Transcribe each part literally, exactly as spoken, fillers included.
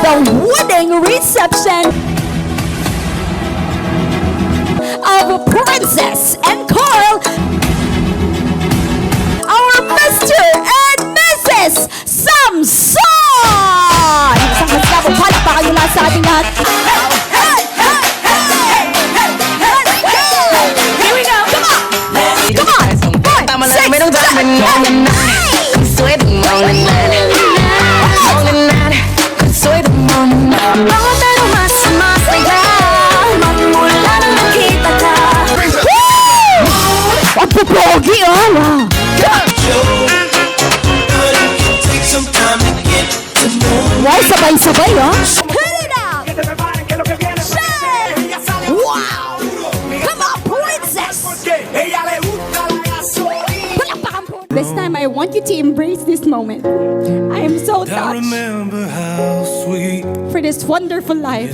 The wedding reception of Princess and Carl, our Mister and Missus Samson! Isang masigabong palakpakan mula sa ating lahat. Hey! Hey! Hey! Hey! Hey! Let's go! Here we go! Come on! Come on! Five, six, seven, eight! Woo! Ang pupogi, oh! Wow! Wow, sabay-sabay, oh! Turn it up! Shake! Wow! Come on, princess! Palakpakan po. This time, I want you to embrace this moment. I am so touched for this wonderful life.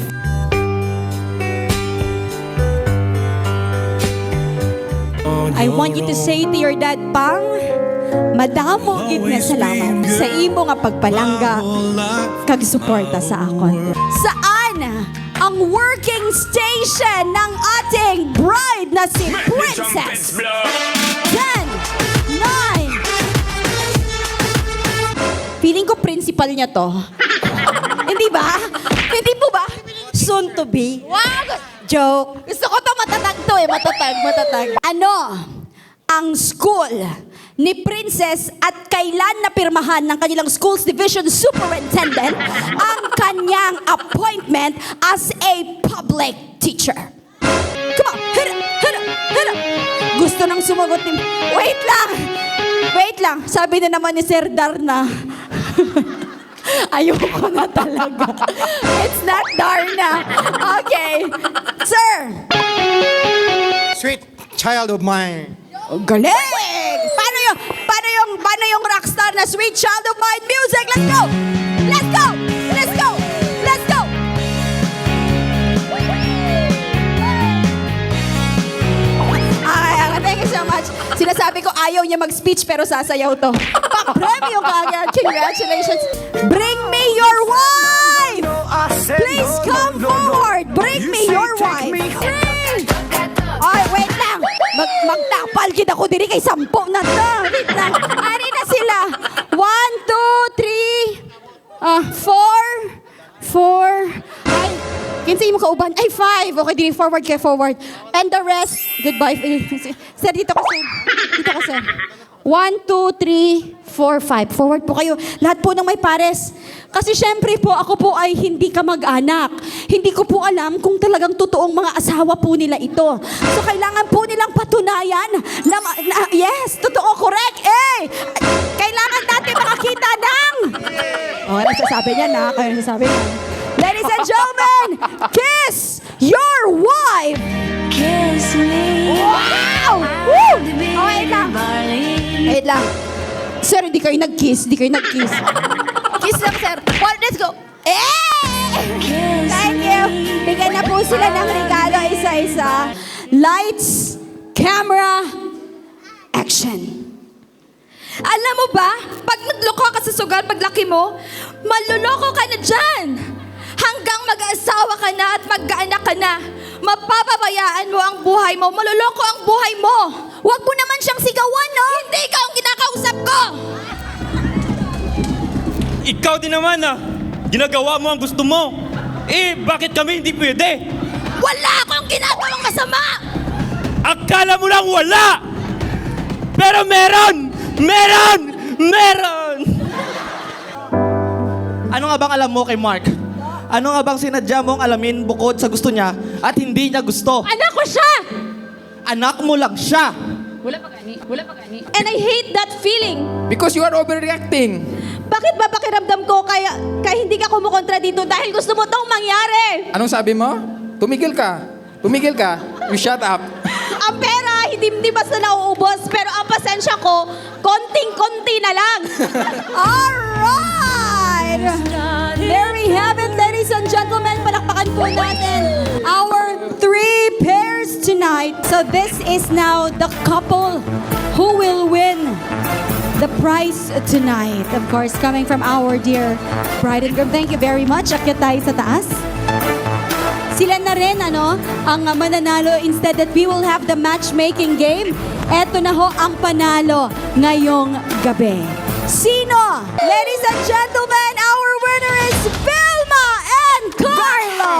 I want you to say to your dad, "Pang, madamo gid nga salamat sa imo nga pagpalangga kag suporta sa akon." Saan ang working station ng ating bride na si Princess? Ten, nine. Feeling ko principal niya to. Hindi ba? Hindi po ba? Soon to be. Wow! Joke. Gusto ko to, matatag to eh. Matatag, matatag. Ano ang school ni Princess at kailan napirmahan ng kanilang school's division superintendent ang kanyang appointment as a public teacher? Come on! Hit it! Hit it! Hit it! Gusto nang sumagot ni... Wait lang! Wait lang! Sabi na naman ni Sir Darna. Ayoko na talaga. It's not Darna. Okay. Sir! Sweet child of mine. Ang galing! Paano yung, paano yung, paano yung rockstar na Sweet Child of Mine music? Let's go! Let's go! Let's go! Let's go! Ay, thank you so much. Sinasabi ko, ayaw niya mag-speech pero sasayaw to. Pang-premyo ka agad. Congratulations. Bring me your wife! Please come forward. Bring me your wife. Ay, wait lang. Mag magtapal gid ako diri kay sampo na to. Wait lang. Ari na sila. One, two, three, ah, four, four. Ay, kinsa imo kauban? Ay, five. Okay, diri forward kay forward. And the rest, goodbye. Sir, dito ka, sir. Dito ka, sir. One, two, three, four, five. Forward po kayo. Lahat po ng may pares. Kasi syempre po, ako po ay hindi kamag-anak. Hindi ko po alam kung talagang totoong mga asawa po nila ito. So, kailangan po nilang patunayan na, ma- na yes, totoo, correct. Eh! Kailangan natin makakita ng... Oh, ano sasabi niya na? Ano sasabi niya? Ladies and gentlemen, kiss your wife! Kiss me. Wow! Woo! Oh, wait lang. Wait lang. Sir, hindi kayo nag-kiss. Hindi kayo nag-kiss. Kiss lang, sir. One, let's go. Eh! Thank you. Bigyan na po sila ng regalo isa-isa. Lights, camera, action. Alam mo ba, pag nagloko ka sa sugal paglaki mo, maloloko ka na dyan. Hanggang mag-asawa ka na at magkaanak ka na, mapapabayaan mo ang buhay mo, maloloko ang buhay mo. Huwag mo naman siyang sigawan, no? Hindi ikaw ang kinakausap ko! Ikaw din naman, ah. Ginagawa mo ang gusto mo. Eh, bakit kami hindi pwede? Wala akong ginagawang masama! Akala mo lang wala! Pero meron! Meron! Meron! Ano nga bang alam mo kay Mark? Ano nga bang sinadya mong alamin bukod sa gusto niya at hindi niya gusto? Anak ko siya! Anak mo lang siya! Wala pa gani. Wala pa gani. And I hate that feeling. Because you are overreacting. Bakit ba pakiramdam ko kaya, kaya hindi ka kumukontra dito dahil gusto mo tong mangyari? Anong sabi mo? Tumigil ka. Tumigil ka. You shut up. Ang pera, hindi, hindi basta nauubos, pero ang pasensya ko, konting-konti na lang. Alright! There we have it, ladies and gentlemen. Palakpakan po natin our three pairs tonight. So this is now the couple who will win The prize tonight, of course, coming from our dear bride and groom. Thank you very much. Akyat tayo sa taas. Sila na rin, ano, ang mananalo. Instead that we will have the matchmaking game, eto na ho ang panalo ngayong gabi. Sino? Ladies and gentlemen, our winner is Vilma and Carlo!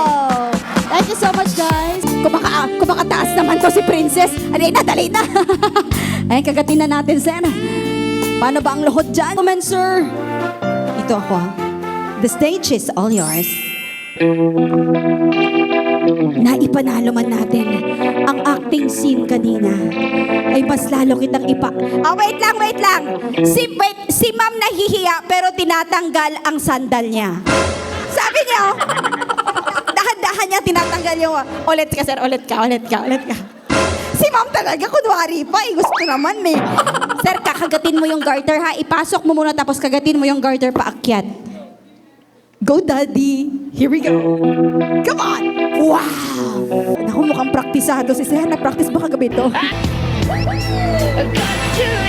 Thank you so much, guys. Kumaka kumakataas naman to si Princess. Dali na, dali na. Ay, kagatin na natin, sir. Paano ba ang luhod dyan? Comment, sir. Ito ako, ah. The stage is all yours. Naipanalo man natin ang acting scene kanina, ay mas lalo kitang ipa- Ah, wait lang, wait lang. Si, wait, si ma'am nahihiya pero tinatanggal ang sandal niya. Sabi niya, oh, dahan-dahan niya tinatanggal yung, ulit ka, sir, ulit ka, ulit ka, ulit ka. Si ma'am talaga, kunwari pa, eh, gusto naman, eh. Sir, kakagatin mo yung garter, ha? Ipasok mo muna, tapos kagatin mo yung garter paakyat. Go, Daddy! Here we go! Come on! Wow! Naku, mukhang praktisado si Sir. Nag-practice ba kagabi to?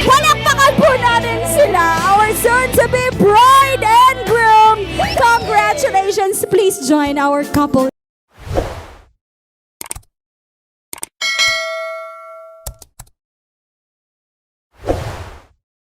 Palakpakan po natin sila, our soon-to-be bride and groom! Congratulations! Please join our couple.